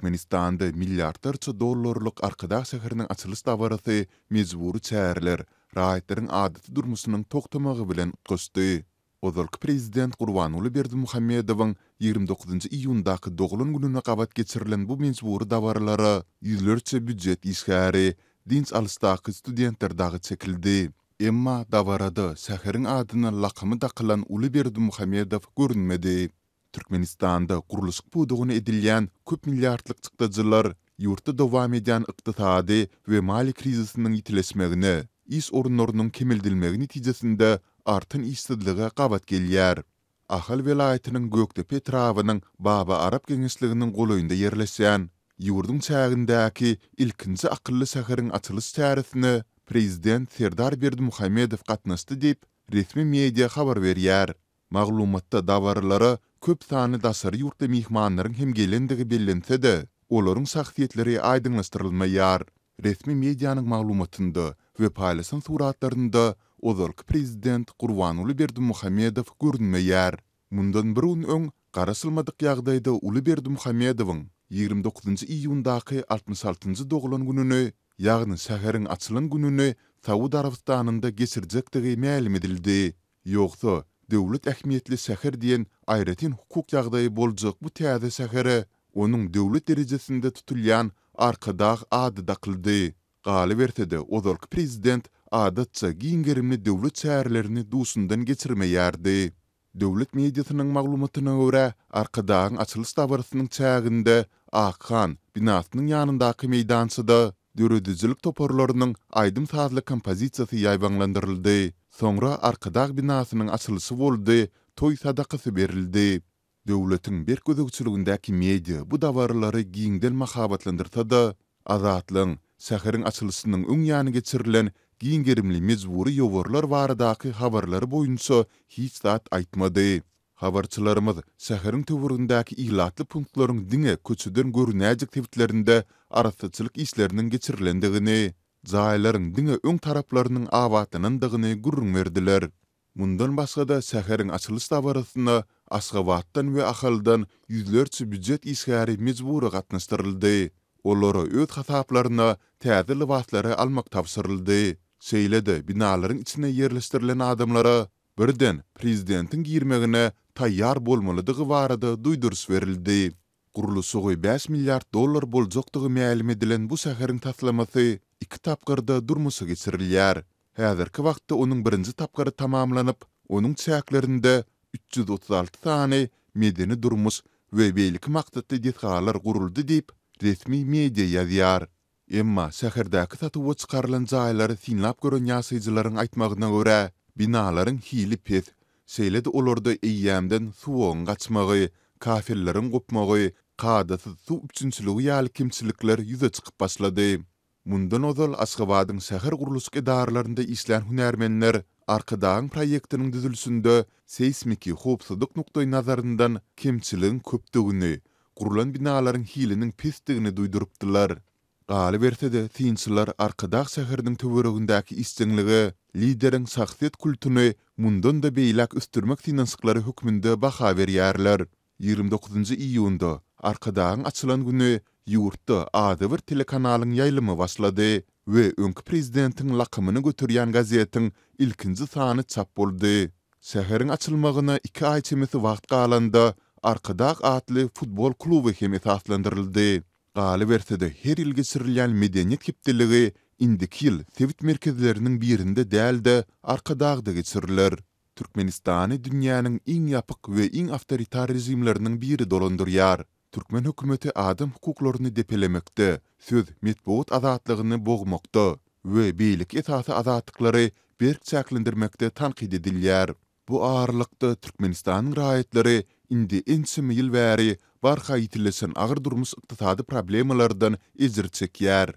Türkmenistanda milliardlarça dollarlyk Arkadag şäheriniň açylyş dabarasy mejbury çäreler, raýatlaryň adaty durmuşynyň togtamagy bilen utgaşdy. Ozalky prezident Gurbanguly Berdimuhamedowyň 29 iýundaky doglan gününe gabat geçirilen bu mejbury dabaralara ýüzlerçe býujet işgäri, dynç alyşdaky studentler dagy çekildi. Emma dabarada şäheriň adyna lakamy dakylan uly Berdimuhamedow görünmedi. Türkmenistanda gurluşyk pudagyna edilýän köp milliardlyk çykdajylar ýurtda dowam edýän ykdysady we maliýe krizisiniň ýitileşmegine, iş orunlarynyň kemeldilmegi netijesinde artan işsizlige gabat gelýär. Ahal welaýatynyň Gökdepe etrabynyň Baba Arap geňeşliginiň golaýynda ýerleşýän, ýurduň çägindäki ilkinji akylly şäheriň açylyş çäresine prezident Serdar Berdimuhamedow gatnaşdy diýip, resmi media habar berýär. Maglumatda dabaralara köp sanly daşary ýurtly myhmanlaryň hem gelendigi bellense-de, olaryň şahsyýetleri aýdyňlaşdyrylmaýar. Resmi medianyň maglumatynda we paýlaşan suratlarynda ozalky prezident Gurbanguly Berdimuhamedow görünmeýär. Mundan bir gün öň, garaşylmadyk ýagdaýda uly Berdimuhamedowyň 29 iýundaky 66-njy doglan gününi, ýagny şäheriň açylan gününi Saud Arabystanynda geçirjekdigi mälim edildi. Ýogsa, döwlet ähmiýetli şäher diýen aýratyn hukuk ýagdaýy boljak bu täze şähere onuň döwlet derejesinde tutulýan Arkadag ady dakyldy. Galyberse-de, ozalky prezident adatça giň gerimli döwlet çärelerini duşundan geçirmeýärdi. Döwlet mediasynyň maglumatyna görä, Arkadagyň açylyş dabarasynyň çäginde Akhan binasynyň ýanyndaky meýdançada döredijilik toparlarynyň aýdym-sazly kompozisiýasy ýaýbaňlandyryldy. Soňra Arkadag binasynyň açylyşy boldy, toý sadakasy berildi. Döwletiň berk gözegçiligindäki media bu dabaralary giňden mahabatlandyrsa-da, Azatlygyň şäheriň açylyşynyň öň ýany geçirilen giň gerimli mejbury ýowarlar baradaky habarlary boýunça hiç zat aýtmady. Habarçylarymyz şäheriň töweregindäki ilatly punktlaryň diňe köçeden görünäýjek sebitlerinde arassaçylyk işleriniň geçirilendigini, jaýlaryň diňe öň taraplarynyň abatlanandygyny gürrüň berdiler. Mundan başga-da şäheriň açylyş dabarasyna Aşgabatdan we Ahaldan ýüzlerçe býujet işgäri mejbury gatnaşdyryldy. Olara öz hasaplaryna täze lybaslary almak tabşyryldy. Şeýle-de binalaryň içine ýerleşdirilen adamlara Birden, prezidentiň girmegine taýýar bolmalydygy barada duýduryş berildi. Gurluşygy bäş milliard dollar boljakdygy mälim edilen bu şäheriň taslamasy iki tapgyrda durmuşa geçirilýär. Häzirki wagtda onuň birinji tapgyry tamamlanyp, onuň çäklerinde 336 sany medeni-durmuş we beýleki maksatly desgalar guruldy diýip, resmi media ýazýar. Emma şäherdäki satuwa çykarylan jaýlary synlap gören ýaşaýjylaryň aýtmagyna görä, binalaryň hili pes, şeýle-de olarda eýýämden suwagyň gaçmagy, kafelleriň gopmagy, kadasyz suw üpjünçiligi ýaly kemçilikler ýüze çykyp başlady. Mundan ozal Aşgabadyň şäher gurluşyk edaralarynda işlän hünärmenler Arkadagyň proýektiniň düzülişinde seýsmiki howpsuzlyk nukdaýnazaryndan kemçiligiň köpdügini, gurlan binalaryň hiliniň pesdigini duýdurypdylar. Galyberse-de, synçylar Arkadag şäheriniň töweregindäki işjeňlige lideriň şahsyýet kultuny mundan-da beýläk ösdürmek synanyşyklary hökmünde baha berýärler. 29 iýunda, Arkadagyň açylan güni ýurtda adybir telekanalyň ýaýlymy başlady we öňki prezidentiň lakamyny göterýän gazetiň ilkinji sany çap boldy. Şäheriň açylmagyna iki aý çemesi wagt galanda, Arkadag atly futbol kluby hem esaslandyryldy. Galyberse-de, her ýyl geçirilýän Medeniýet hepdeligi indiki ýyl sebit merkezleriniň birinde däl-de, Arkadagda geçiriler. Türkmenistany dünýäniň iň ýapyk we iň awtoritar režimleriniň biri dolandyrýar. Türkmen hökümeti adam hukuklaryny depelemekde, söz, metbugat azatlygyny bogmakda we beýleki esasy azatlyklary berk çäklendirmekde tankyt edilýär. Bu aralykda, Türkmenistanyň raýatlary indi ençeme ýyl bäri barha ýitileşen agyr durmuş-ykdysady problemalardan ejir çekýär.